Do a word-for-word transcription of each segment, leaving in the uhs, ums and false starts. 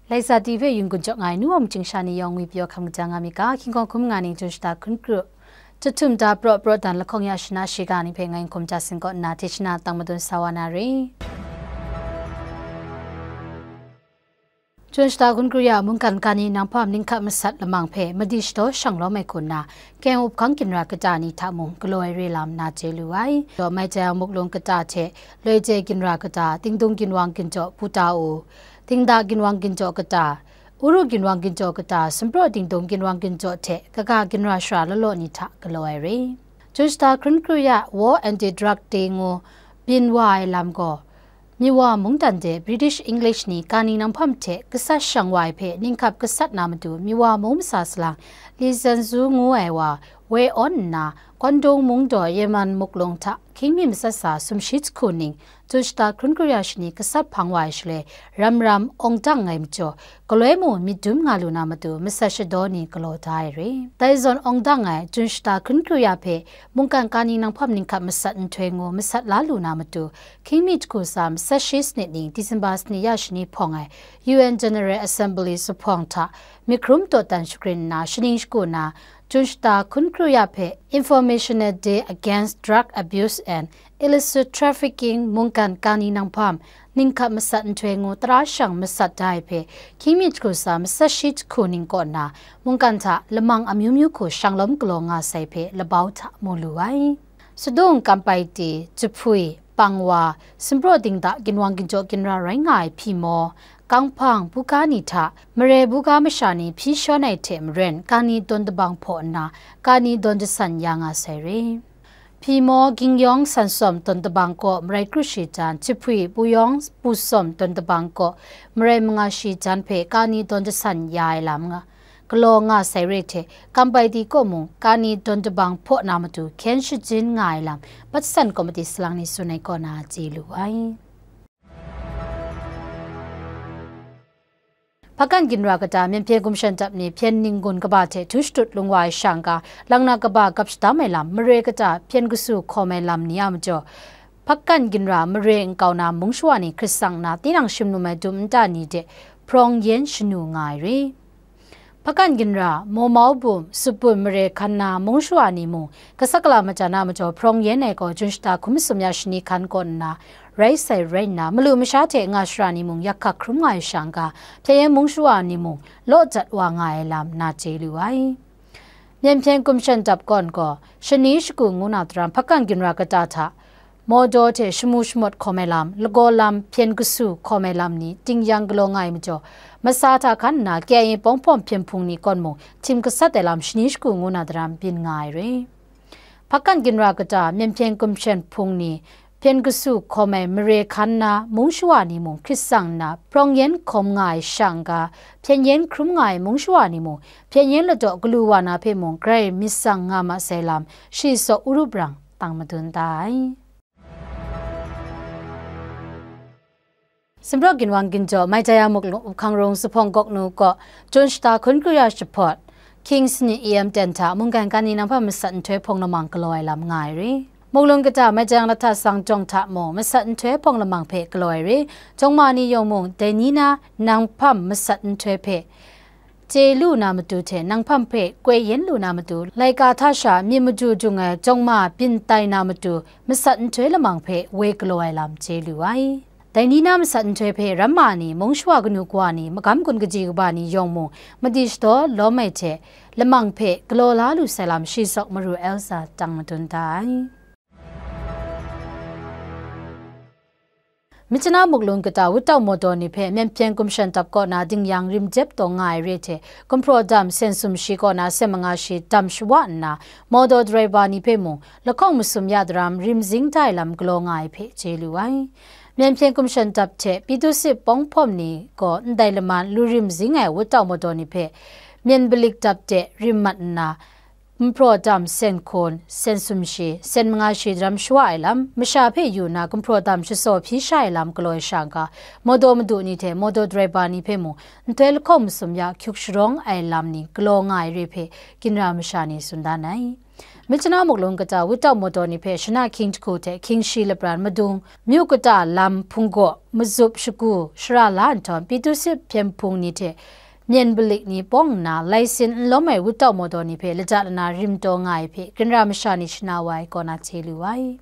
Laika tv hpe yun gun jaw nga ai nu wa mung chyingsha ni yawng ngwi pyaw hkam kaja nga mi ga, hkying hkawng hkum nga ning Jun shata hkun kru, jahtum da praw praw dan lahkawng ya shana shiga ni hpe ngai n hkum ja sin kaw nna, hte shana tang madun sa wa na re. Jun shata hkun kru ya mungkan kani nang hpam ninghkap masat lamang hpe madi shadaw shang lawm ai hku nna, Keng up hkang ginra kata ni hta mung galaw ai re lam na chye lu ai. Daw mai jai muklung kata hte loi jai ginra kata, tingdung ginwang ginjaw puta u, tingda ginwang ginjaw kata, uru ginwang ginjaw kata, sumpraw tingdung ginwang ginjaw hte kaga ginra shara law law ni hta galaw ai re. Jun shata hkun kru ya World Anti-Drug Day ngu byin wa ai lam gaw, Miwa mungdan de British English ni kani nang hpam hte gasat shang wa ai hpe ninghkap gasat na matu Miwa mung masa salang Li Zhenzu ngu ai wa woi awn nna, Guangdong mung daw Yeman muklung hta hkying mi matsat sa sumshi jahku ning, Jun shata hkun kru ya shani gasat hpang wa ai shaloi, ram ram awng dang ai majaw, galoi mung myit dum nga lu na matu masat shadaw ni galaw da ai re. Dai zawn awng dang ai Jun shata hkun kru ya hpe mungkan kani nang hpam ninghkap masat nhtoi ngu masat la lu na matu, hkying mi jahku tsa masat shi sanit ning December sanit ya shani hpawng ai U N General Assembly zuphpawng hta myit hkrum dawdan shagrin nna shaning shagu na, Jun shata hkun kru ya hpe Informational Day Against Drug Abuse and Illicit Trafficking mungkan kani nang hpam ninghkap masat nhtoi ngu tara shang masat da ai hpe, hkying mi jahku tsa masat shi jahku ning kaw nna, mungkan hta lamang amyu myu hku shang lawm galaw nga sai hpe labau hta mu lu ai. Sadung, Kampaiti, Jahpui, Pangwa, sumpraw dingda ginwang ginjaw ginra rai nga ai Hpyimaw, Kanghpang, Buga ni hta mare buga masha ni hpyi shawn ai hte maren kani dawn dabang hpaw nna, kani dawn jasan ya nga sai re. Hpyimaw, Gingyawng, Sansawm dawn dabang kaw marai kru shi jan, Jahpui, Buyawng, Busawm dawn dabang kaw marai manga shi jan hpe kani dawn jasan ya ai lam nga, galaw nga sai re hte, Kampaiti kaw mung kani dawn dabang hpaw na matu hkyen shajin nga ai lam, Patsan Komiti salang ni tsun ai kaw na chye lu ai. Hpakan ginra kata Myen hpyen gumshan dap ni hpyen ning gun kaba hte htu shatut lung wa ai shang ga, lang na kaba gap shadam ai lam, mare kata hpyen kasu hkawm ai lam ni a majaw, Hpakan ginra mare nkau na mung shawa ni hkrit tsang nna, tinang shim lum ai dum nta ni de hprawng yen shanu nga ai re. Hpakan ginra, Mawmau Bum, Supbun mare hkan na mung shawa ni mung, kasa kala majan a majaw hprawng yen ai gaw Jun shata hkun masum ya shani hkan kaw nna, rai sai rai nna, malu masha hte nga shara ni mung yak hkak hkrum nga ai shang ga, hpyen yen mung shawa ni mung law jat wa nga ai lam na chye lu ai. Myen hpyen gumshan dap kawn gaw, shani shagu ngu na daram hpakan ginra kata hta, Mawdaw hte shamu shamawt hkawm ai lam, lagaw lam, hpyen kasu hkawm ai lam ni ting yang galaw nga ai majaw, masa hta hkan nna K I A pawng hpawm hpyen hpung ni kawn mung htim gasat ai lam shani shagu ngu na daram byin nga ai re. Hpakan ginra kata Myen hpyen gumshan hpung ni, hpyen kasu hkawm ai mare hkan na mung shawa ni mung hkrit tsang nna, hprawng yen hkawm nga ai shang ga, hpyen yen hkrum nga ai mung shawa ni mung, hpyen yen ladaw galu wa na hpe mung grai myit tsang nga ma sai lam, shi saw Urup rang tang madun da ai. Sumpraw ginwang ginjaw, Maitaya Muklung Up Hkang Rung Zuphpawng Gawknu kaw, Jun shata hkun kru ya jahpawt, Kings ni E M ten hta mungkan kani nang hpa masat nhtoi hpawng lamang galaw ai lam nga ai re. Muklung kata Maitayang Lahta Sang jawng hta mung masat nhtoi hpawng lamang hpe galaw ai re. Jawng ma ni yawng mung, dai ni na nang hpam masat nhtoi hpe chye lu na matu hte nang hpam hpe koi yen lu na matu, laika hta sha myit madu dung ai jawng ma byin tai na matu, masat nhtoi lamang hpe woi galaw ai lam chye lu ai. Dai ni na masat nhtoi hpe ram ma ni, mung shawa kanu kawa ni, magam gun kaji kaba ni yawng mung, madi shadaw lawm ai hte lamang hpe galaw la lu sai lam shi saw Maru Elsa tang madun da ai. Myitkyina Muklung kata wutau mawdaw ni hpe Myen hpyen gumshan dap kaw na ding yang rim jep taw nga ai re hte, gumhpraw dam sen sum shi kaw na sen manga shi dam shawa nna, mawdaw daraiba ni hpe mung lahkawng masum ya daram rim zing da ai lam galaw nga ai hpe chye lu ai. Myen hpyen gumshan dap hte Pyi Dut Sit pawng hpawm ni gaw ndai laman lu rim zing ai wutau mawdaw ni hpe myen balik dap de rim mat nna, gumhpraw dam sen hkun, sen sum shi, sen manga shi daram shawa ai lam, masha hpe yu nna gumhpraw dam shasaw hpyi sha ai lam galaw ai shang ga, mawdaw madu ni hte mawdaw daraiba ni hpe mung, nhtoi lahkawng masum ya hkyuk sharawng ai lam ni galaw nga ai re hpe, ginra masha ni tsun dan ai. Myitkyina muklung kata wutau mawdaw ni hpe shana hkying jahku hte hkying shi lapran madung, myu kata lam hpunggaw, mazup shagu shara la nhtawm, Pitusip hpyen hpung ni hte myen balik ni pawng nna, laisin n lawm ai wutau mawdaw ni hpe lata lana rim taw nga ai hpe, ginra masha ni shana wa ai kaw na chye lu ai.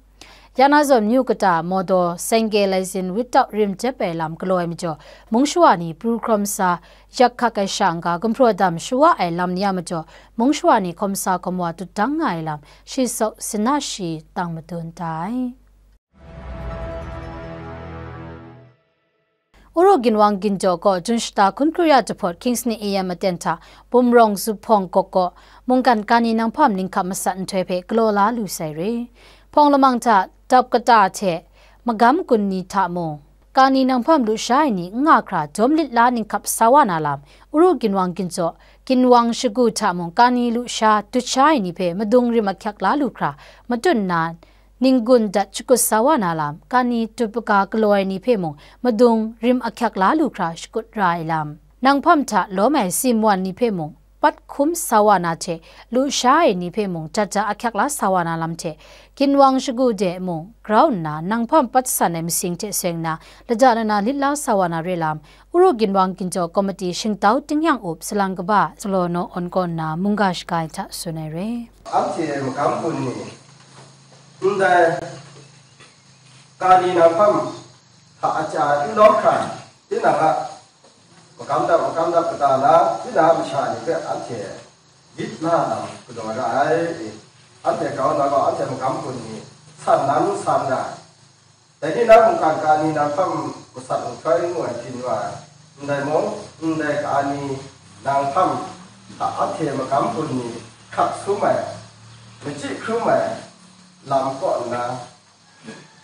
Ya na zawn myu kata mawdaw sengke laisin wutau rim jep ai lam galaw ai majaw, mung shawa ni pru hkrawm sa, yak hkak ai sha n-ga, gumhpraw dam shawa ai lam ni a majaw, mung shawa ni hkawm sa hkawm wa dut dang nga ai lam, shi sawk sina shi tang madun da ai. Uru ginwang ginjaw gaw Jun shata hkun kru ya jahpawt King's Day A M aten hta Bumrawng Zuphpawng Gawk gaw mungkan kani nanghpam ninghkap masat nhtoi hpe galaw la lu sai re. Hpawng lamang hta dap kata hte magam gun ni hta mung, kani nanghpam lusha ai ni n nga hkra jawm lit la ninghkap sa wa na lam, Uru ginwang ginjaw, ginwang shagu hta mung kani lusha dut sha ai ni hpe madung rim ahkyak la lu hkra, matut nna, ninggun dat shakut sa wa na lam, kani tut paga galaw ai ni hpe mung madung rim ahkyak la lu hkra shakut ra ai lam, nanghpam hta lawm ai simwan ni hpe mung pat hkum sa wa na hte, lusha ai ni hpe mung jat ja ahkyak la sa wa na lam hte, ginwang shagu de mung grau nna nanghpam pat san ai masing hte seng nna, lata lana lit la sa wa na re lam, Uru ginwang ginjaw komiti shingtau tingnyang up salang kaba Salawnaw Awn kaw nna mungga shaga ai hta tsun ai re. Anhte magam gun ni, ndai kani nanghpam hta aja n lawm hkra, tinang a magam dap, magam dap kata na, tinang a masha ni hpe anhte lit la lam galaw ra ai. Anhte grau na gaw, anhte magam gun ni san nan san ra. Dai ni na mungkan kani nanghpam masat nhtoi ngu ai hpyin wa ai, ndai mung, ndai kani nanghpam hta anhte magam gun ni hkrak sum ai, machyi hkrum ai lam kaw nna,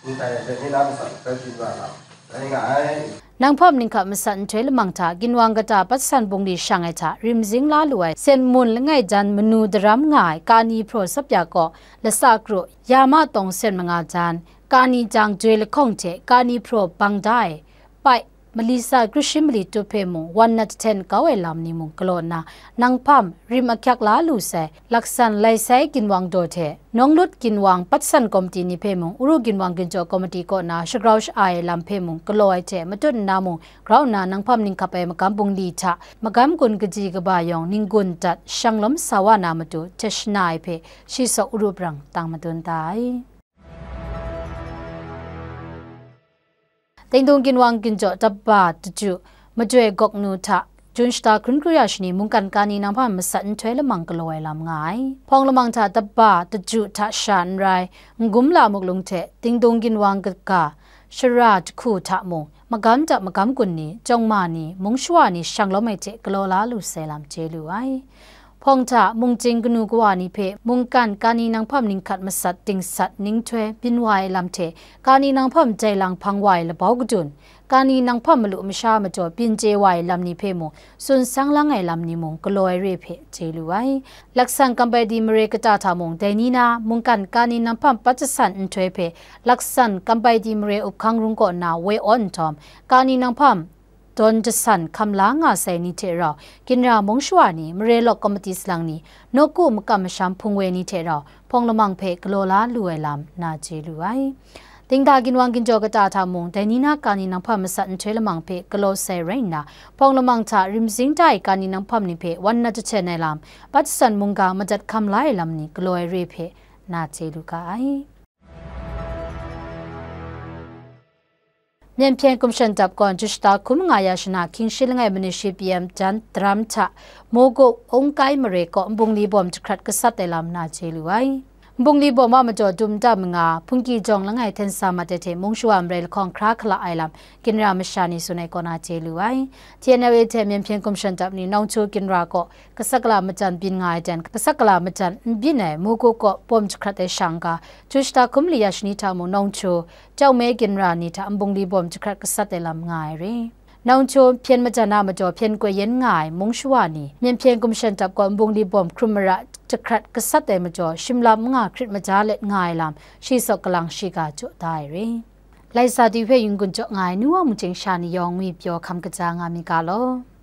ndai dai ni na masat nhtoi hpyin wa lam rai nga ai. Nanghpam ninghkap masat nhtoi lamang hta ginwang kata patsan bungli shang ai hta rimzing la lu ai, Sen Mun langai jan manu daram nga ai kani hpraw sapya kaw, lasa kru, yama tawng sen manga jan, kani jang joi lahkawng hte kani hpraw bang da ai, pai, mali sa kru shi mali tup hpe mung wan nat jahten kau ai lam ni mung galaw nna, nanghpam rim ahkyak la lu sai, laksan lai sai ginwang daw hte, nawng lut ginwang patsan komiti ni hpe mung, Uru ginwang ginjaw komiti kaw na shagrau sha-ai lam hpe mung galaw ai hte matut nna mung, grau nna nanghpam ninghkap ai magam bungli hta, magam gun kaji kaba yawng ninggun dat shanglawm sa wa na matu hte shana ai hpe, shi sawk Uru brang tang madun da ai. Dingdung ginwang ginjaw daba daju, majoi gawk nu hta, Jun shata hkun kru ya shani mungkan kani nanghpam masat nhtoi lamang galaw ai lam nga ai. Hpawng lamang hta daba daju hta sha n rai, Ngumla muklung hte Dingdung ginwang kaga, shara jahku hta mung, magam dap magam gun ni, jawng ma ni, mung shawa ni shang lawm ai hte galaw la lu sai lam chye lu ai. Hpawng hta mungchying kanu kawa ni hpe mungkan kani nanghpam ninghkat masat dingsat ninghtoi byin wa ai lam hte, kani nanghpam jai lang hpang wa ai labau kadun, kani nanghpam malu masha majaw byin chye wa ai lam ni hpe mung, tsun sang lang ai lam ni mung galaw ai re hpe chye lu ai. Laksan Kampaidi mare kata hta mung dai ni na mungkan kani nanghpam pat jasan nhtoi hpe, Laksan Kampaidi mare up hkang rung kaw na woi awn nhtawm, kani nanghpam dawn jasan hkam la nga sai ni hte rau, ginra mung shawa ni, mare lawk komiti salang ni, nawku makam masham hpung woi ni hte rau, hpawng lamang hpe galaw la lu ai lam na chye lu ai. Dingda ginwang ginjaw kata hta mung, dai ni na kani nanghpam masat nhtoi lamang hpe galaw sai rai nna, hpawng lamang hta rimzing da ai kani nanghpam ni hpe wan nat jahten ai lam, pat jasan mungga madat hkam la ai lam ni galaw ai re hpe na chye lu ga ai. Myen hpyen gumshan dap gawn, Jun shata hkun manga ya shana hkying shi langai manit shi P M jan daram hta, Mogo Ungkai mare kaw nbungli bawm jahkrat gasat ai lam na chye lu ai. Nbungli bawm a majaw dum da manga, Hpungki jawng langai hten sa mat ai hte mung shawa marai lahkawng hkra hkala ai lam, ginra masha ni tsun ai kaw na chye lu ai. T N L A hte myen hpyen gumshan dap ni Nawngchu ginra kaw, Kasakala majan byin nga ai jan, kasakala majan n byin ai Mogo kaw bawm jahkrat ai sha n-ga, Jun shata hkun mali ya shani hta mung Nawngchu, Jaume ginra ni hta nbungli bawm jahkrat gasat ai lam nga ai re. Nawngchu hpyen majan a majaw hpyen koi yen nga ai mung shawa ni, myen hpyen gumshan dap gaw nbungli bawm hkrum mara jahkrat gasat ai majaw, shimlam n nga hkrit maja let nga ai lam, shi sawk kalang shiga jaw da ai re. Laisa di hpe yin gun jaw nga ai nu wa mungchying sha ni yawng ngwi pyaw hkam kaja nga mi ga law.